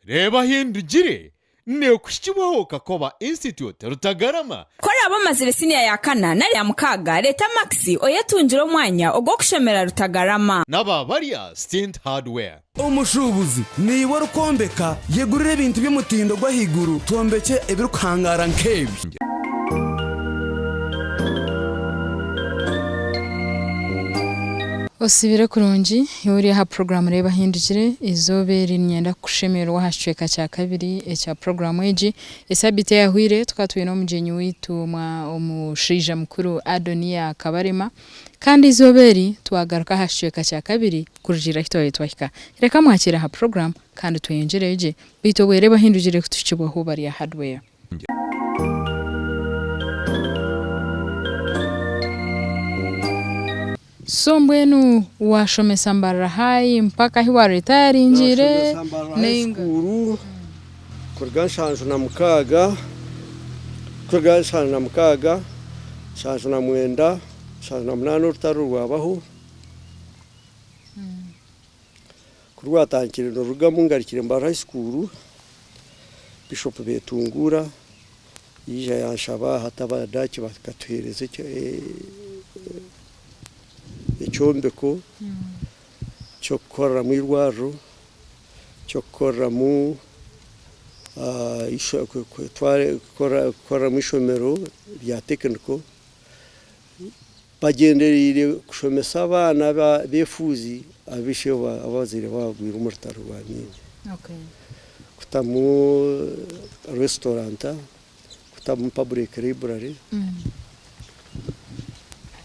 Reeba Hindugire neekuhikibwaho Kakoba Institute Rutagarama. Ku oraabe omazire siniya ya kana nari ya mukaaga, reeta makisi oyetungire omwanya ogw'okushomera Rutagarama. N'aba barya Stint Hardware. Omushuubuzi, Niiwe orikwombeka, yegurire ebintu by'omutindo gw'ahaiguru twombekye ebirikuhangaara nk'ebi. Osiibire kurungi, iwe ori aha puroguraamu Reeba Hindukire. Eizooba eri niinyenda kukushemererwa aha kicweka kya kabiri ekya puroguraamu egi. Esabiiti eyahweire tukaba twine omugyenyi waitu omushaija mukuru Adoniya Kabarema kandi eizooba eri twagaruka aha kicweka kya kabiri kurugiirira ahu twabaire twahika. Reka mwakiire aha puroguraamu kandi tweyongyereyo gye beitu obwe Reeba Hindukire kutuhikibwaho Barya Hardware. So mbwenu washomesa Mbarara High mpaka ahi wa retiringiire Nashomesa Mbarara High nainga? School kuruga 76, kuruga 76, 79, 78 orutaro rwabaho. Ku rwatandikire nirurugamu ngarukire Mbarara High School, Bishop Betunguura yaija yanshaba hati abadaaki bakatuheereza ekyombeko ky'okukoreramu eirwariro, ky'okukoreramu eishomero rya tekiniko. Bagyendereire kushomesa abaana b'efuuzi abu ishebo abu abazaire baabo bagwire omu rutaro rwa Mingi. Kutamu restaurant, kutamu public library,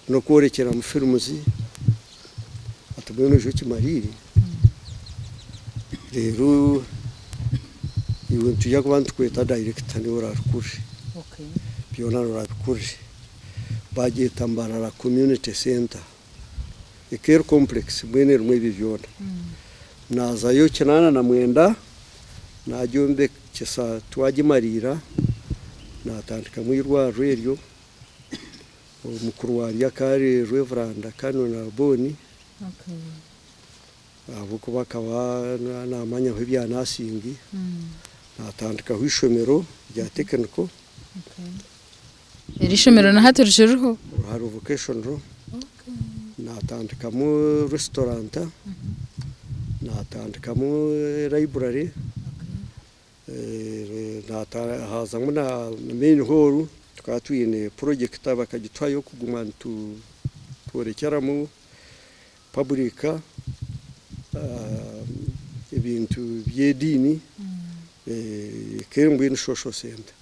n'okworekyeramu films. Hati mbwenu oije okimariire, reero iwe nitwija kuba nitukweta director niiwe oraabikurire. Byona oraabikurire. Baagyeta Mbarara Community Centre. Ekaba eri complex mbwenu erimu ebyo byona. Naazayo 89 naagyombekyesa twagimariira, naatandikamu eirwariro eryo. Omukuru waaryo akaba ari Rev. Canon Alboni ahabw'okuba akaba naamanyaho ebya nursing. Naatandikaho eishomero rya technical. Eri ishomero na hati rikiriho? Hariho vocational, natandikamu restaurant, natandikamu library, hazamu na main hall, tukaba twine projector bakagituha y'okuguma nitworekyeramu public ebintu by'ediini, ekaba mbwenu social center.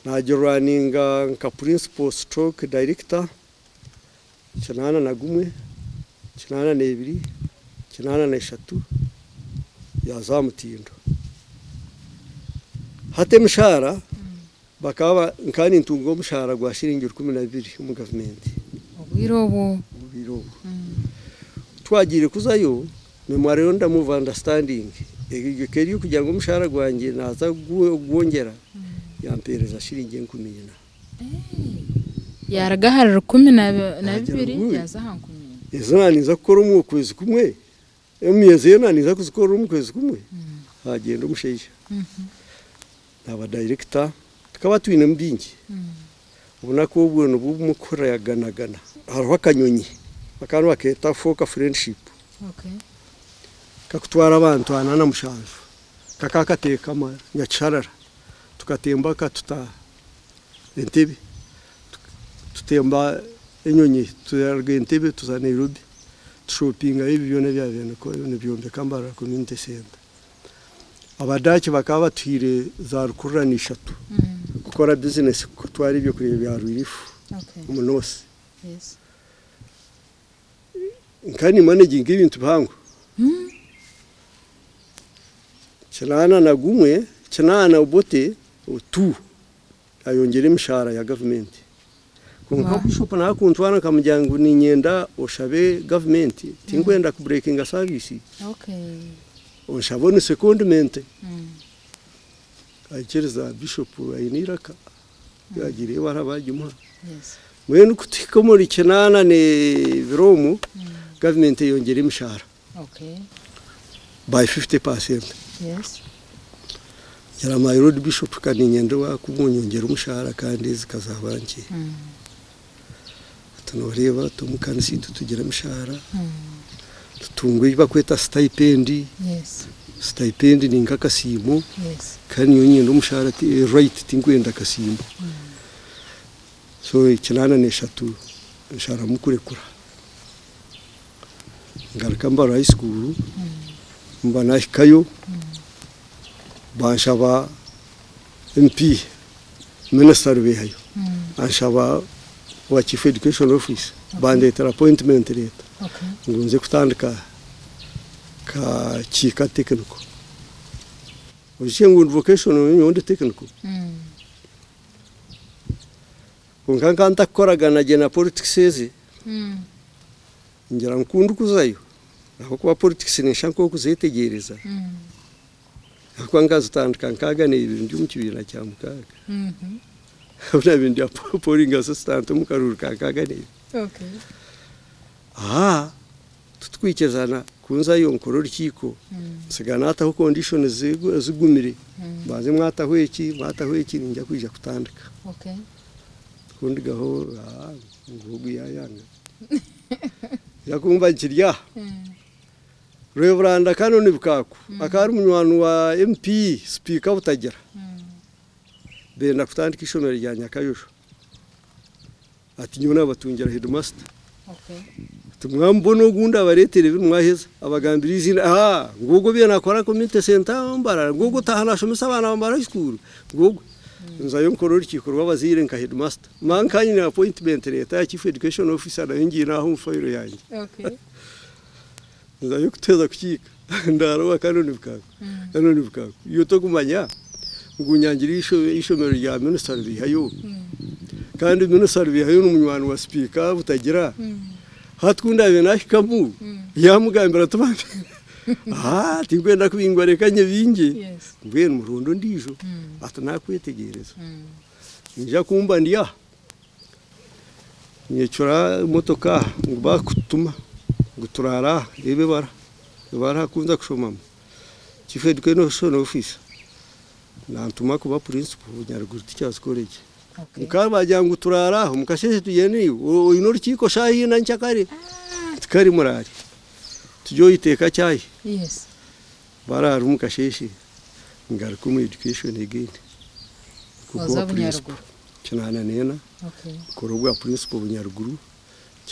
Naagirwaninga nka Principal Stroke Director 81, 82, 83 yaaza aha mutindo. Hati emishaara bakaba nkaba nintunga omushaara gwa shiringi 12 omu gavumenti. Obwire obwo? Obwire obwo. Twagiire kuzayo Memorandum of understanding egyo ekaba eri ey'okugira ngu omushaara gwangye naaza kugwongyera yampeereza shiringi 4000. Yaaruga ahari 12 yaaza aha 4000. Ezo naaba ninza kukora omu kwezi kumwe, emyezi ei naaba ninza kuzikorera omu kwezi kumwe, haagyenda omushaija. Naaba dayirekita, tukaba twinemu bingi. Obunaku obwo nibwo bumwe kuhurira-ganagana. Hariho akanyonyi bakaba nibakeeta Fork Friendship kakutwara abantu ana na mushanju kakaba kateekama Nyakisharara tukatemba katuta Entebbe tutemba enyonyi turuga Entebbe tuza Nairobi tushopingayo ebyo byona ebyabaire nibyombeka Mbarara Community Centre. Abadaaki bakaba batuhaire za rukururana ishatu kukora bizinesi kutwara ebyokurya bya Rwirifu omu North. Nkaba nimanaginga ebintu bihango. 81, kinaana Obote tu ayongyera emishaara ya gavumenti. Kwonka Bishop nawe kuntwara nkamugira ngu niinyenda oshabe gavumenti tinkwenda ku breakinga service onshabe on secondment. Aikiriza Bishop aine eiraka yaagira ebaruha baagimuha. Mbwenu kutuhika omuri kinaana n'ebiri omu gavumenti eyongyera emishaara by 50%. Ngira my Lord Bishop ka niinyenda ku munyongyera omushaara kandi ezi zikazaba nkye. Hati nooreeba omu kanisa itwe tugira emishaara, tutunga ebi barikweta stipend, stipend ni nk'akasiimo kandi nyowe niinyenda omushaara right tinkwenda akasiimo. So 83 nsharamu kurekura. Ngaruka Mbarara High School, mba nahikayo banshaba MP Minister Rubehayo anshaba owa Chief Education Officer bandetera appointment letter ngu nze kutandika ka Kiika Technical. Oijukye ngu ndi vocational nyowe ndi technical. Kwonka nkaba ntakukoragana gye na politics ezi. Ngira ngu ku ndikuzayo ahabw'okuba politics neshusha nk'okuzetegyereza ahabw'okuba nkazitandika nkaaga n'ebiri ndi omu kibiina kya mukaaga obu naabaire ndi polling assistant omu karuuru ka nkaaga n'ebiri. Aha titukwikirizana ku nzayo nkore orukiiko nsiga naataho conditions zigumire mbanze mwataho eki mwataho eki niinyija kwija kutandika. Ku ndigaho ngu ogu yaayanga. Yakumva nkiri aha. Reveranda Canon Bukaaku akaba ari munywani wa MP Sipiika Butagira. Benda kutandika eishomero rya Nyakayojo. Ati nyowe nabatungira headmaster. Ati mwamubona ogundi abareetere ebi mwaheza. Abagambira eiziina, haa ngu ogwo obaire nakora community centre Mbarara, ngu ogwo otaaha nashomesa abaana ba Mbarara high school, ngu ogwo. Nzayo nkore orukiiko rw'abazaire nka headmaster. Mba nka nyine appointment letter ya chief education officer nayo ngiine aho omu fayiro yangye. Nzayo kuteeza kukiika ndaara owa Canon Bukaaku, Canon Bukaaku iwe tokumanya ngu nyangire eishomero rya minisita Rubihayo kandi minisita Rubihayo ni munywani wa sipiika Butagira. Hati ku ndaabe naahikamu yaamugambira ati bambi haa tinkwenda kubingwa reka nyebingye mbwenu muronde ondiijo ati naakwetegyereza. Naija kumba ndi aha, nyecura emotoka aha ngu baakutuma ngu turaare aha reeba ebara, ebara aku nza kushomamu. Chief Education Officer nantuma kuba principal Nyaruguru Teachers College. Nka bagira ngu turaare aha omu kasheeshe tugyende naiwe, oine orukiiko shaaha ina nkyakare? Nti kare muraare. Tugye oyiteeka chai. Baraara omu kasheeshe ngaruka omu education again Oza nkokuba principal Bunyaruguru. 84 nkora obwa principal Bunyaruguru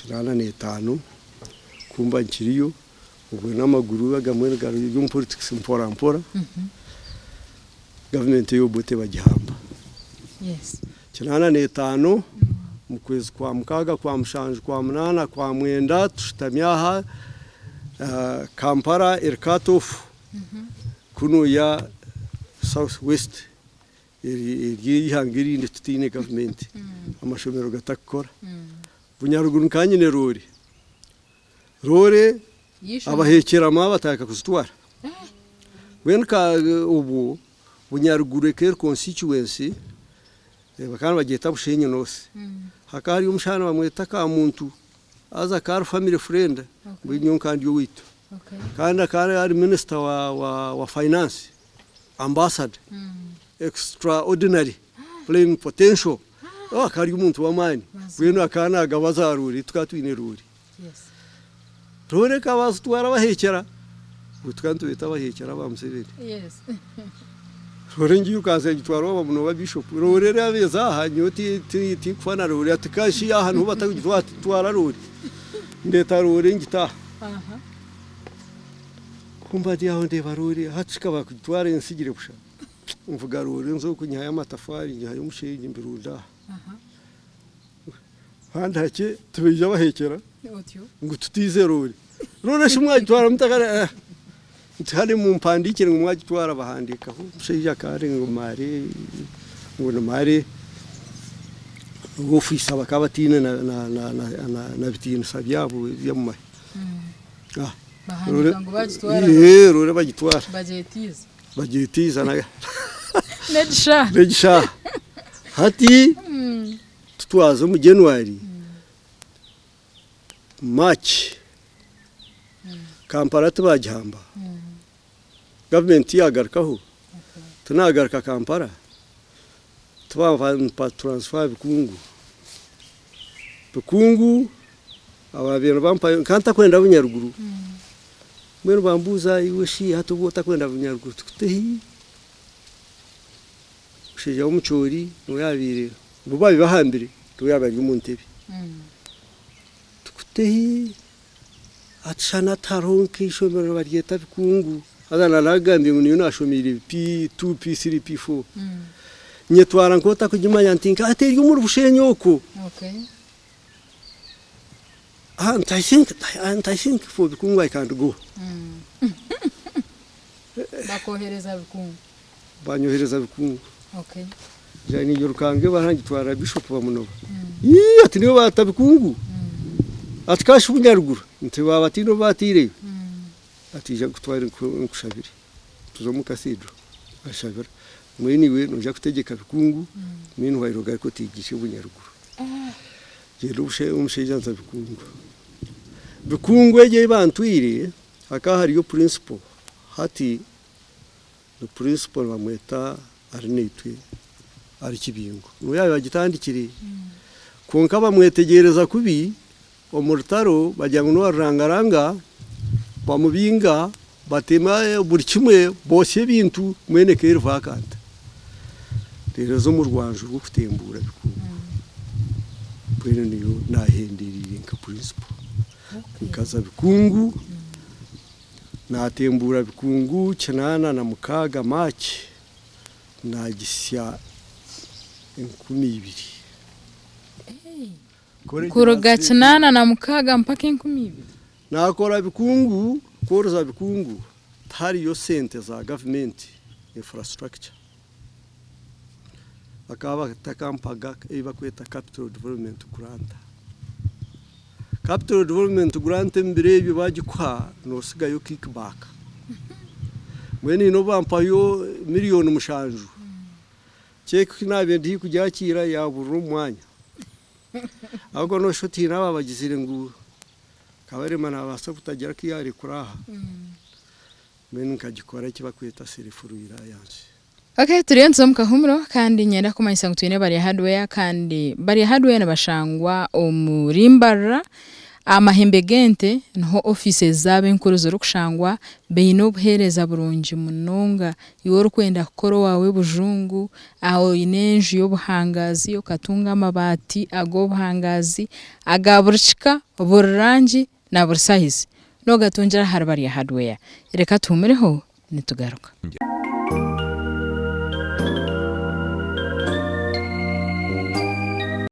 85 kumba nkiriyo obwe n'amaguru agamwe gari omu politics mpora mpora gavumenti ey'Obote bagihamba. 85 omu kwezi kwa mukaaga kwa mushanju kwa munaana kwa mwenda tushutami aha Kampala eri cut off kunuya South West eri eihanga erindi tutaine gavumenti amashomero gatakukora. Bunyaruguru nka nyine roore, roore abahekyeramu batandika kuzitwara. Mbwenu ka obwo Bunyaruguru ekaba eri constituency bakaba nibagyeta Bushenyi North. Hakaba hariyo omushaija nibamweta Kamuntu haza akaba ari family friend mbwenu nyowe nkaba ndi owaitu. Kandi akaba ari minister wa finance, ambassador extraordinary plenipotential akaba ari omuntu w'amaani mbwenu akaba nagaba za roore tukaba twine roore. Roore ekaba bazitwara bahekyera, obwo tukaba nitubeeta abahekyera aba Museveni. Roore ngiiyo okaza ngitwara owa Munoba Bishop, roore eraba eza aha nyowe tinkufa na roore ati kashi aha niho batakugitwara ati twara roore. Ndeeta roore ngita aha. Ku mba ndi aho ndeeba roore hati kikaba kugitwara ensigire busha. Nvuga roore nza oku nyihayo amatafaari nyihayo omusheenyi mbirunda aha. Handi hakye tibaija bahekyera ngu tutiize roore. Roore shi mwagitwara muta kare eh nti hare mumpandiikire ngu mwagitwara bahandiikaho omushaija akaba ari ngu maare ngu ni maare ofiisa bakaba bataine na na na na na bitiinisa byabo eby'omu mahe. Bahandiika ngu bagitwara Ee roore bagitwara bagyetiiza. bagyetiiza na N'egishaaha. n'egishaaha. Hati Tutwaza omu January, March, Kampala tibagihamba, gavumenti tiyagarukaho, Tinagaruka Kampala, tibampa transfer Bikungu. Bikungu ababaire nibampayo nkaba ntakwenda Bunyaruguru. Mbwenu bambuuza iwe shi hati obu otakwenda Bunyaruguru tukute hi? Omushaija w'omucoori niwe yaabaire, bo baabaire bahambire niwe yaabaire ari omu ntebe. Tukute hi? Ati shana hati hariho nk'eishomero nibaryeta Bikungu. Haza naanagambire ngu niyo naashomeire P2, P3, P4. Nyetwara nk'otakugimanya nti nka ati eri omuri Bushenyi okwo. And I think, and I think for Bikungu I can go. Bakwohereza Bikungu. Banyohereza Bikungu. Okay. Nja Rukange barangitwara Bishop bamunoba. Ii ati niwe baata Bikungu. Ati kashi Bunyaruguru nti baabatiine obu baataireyo. Ati ija nkutware nkushabire. Tuza omu cathedral anshabira. Mbwenu iwe noija kutegyeka Bikungu, meanwhile ogaruke otiigishe Bunyaruguru. Gyenda omushaija nza Bikungu. Bikungu egyo ei bantwire hakaba hariyo principal hati ni principal nibamweta Arinaitwe ari Kibingo niwe yaabaire agitandikire kwonka bamwetegyereza kubi omu rutaro bagira ngu n'owa Rurangaranga bamubinga batema buri kimwe botsya ebintu mbwenu eka eri vacant reero eza omu rwanju rw'okutembuura Bikungu mbwenu niyo naahendereire nka principal nkaza Bikungu. Naatembuura bikungu 86 March naagisya 2000. Kuruga 86 mpaka 2000? Naakora bikungu, kworoza bikungu tihariyo sente za gavumenti infrastructure. Bakaba batakampaga ei barikweta capital development grant. Capital Development Grant omu biro ebyo baagikuha noosigayo kick back. Mbwenu haine obu bampayo miriyoni mushanju, cheque ku naabaire ndi haihi kugyakiira yaaburira omu mwanya. Ahabw'okuba nooshusha oti haine abaabagizire ngu Kabarema naabaasa kutagira ku yaarekura aha. Mbwenu nkagikora eki barikweta self reliance. Ok turiyo nituza omu kahumuro kandi niinyenda kukumanyisa ngu twine Barya Hardware kandi Barya Hardware nibashangwa omuri Mbarara aha mahembe g'ente niho offices zaabo enkuru zirikushangwa baine obuheereza burungi munonga iwe orikwenda kukora owaawe bujungu oine enju y'obuhangaazi okatunga amabaati ag'obuhangaazi aga buri kika buri rangi na buri sayizi noogatungira ahari Barya Hardware reka tuhumureho nitugaruka.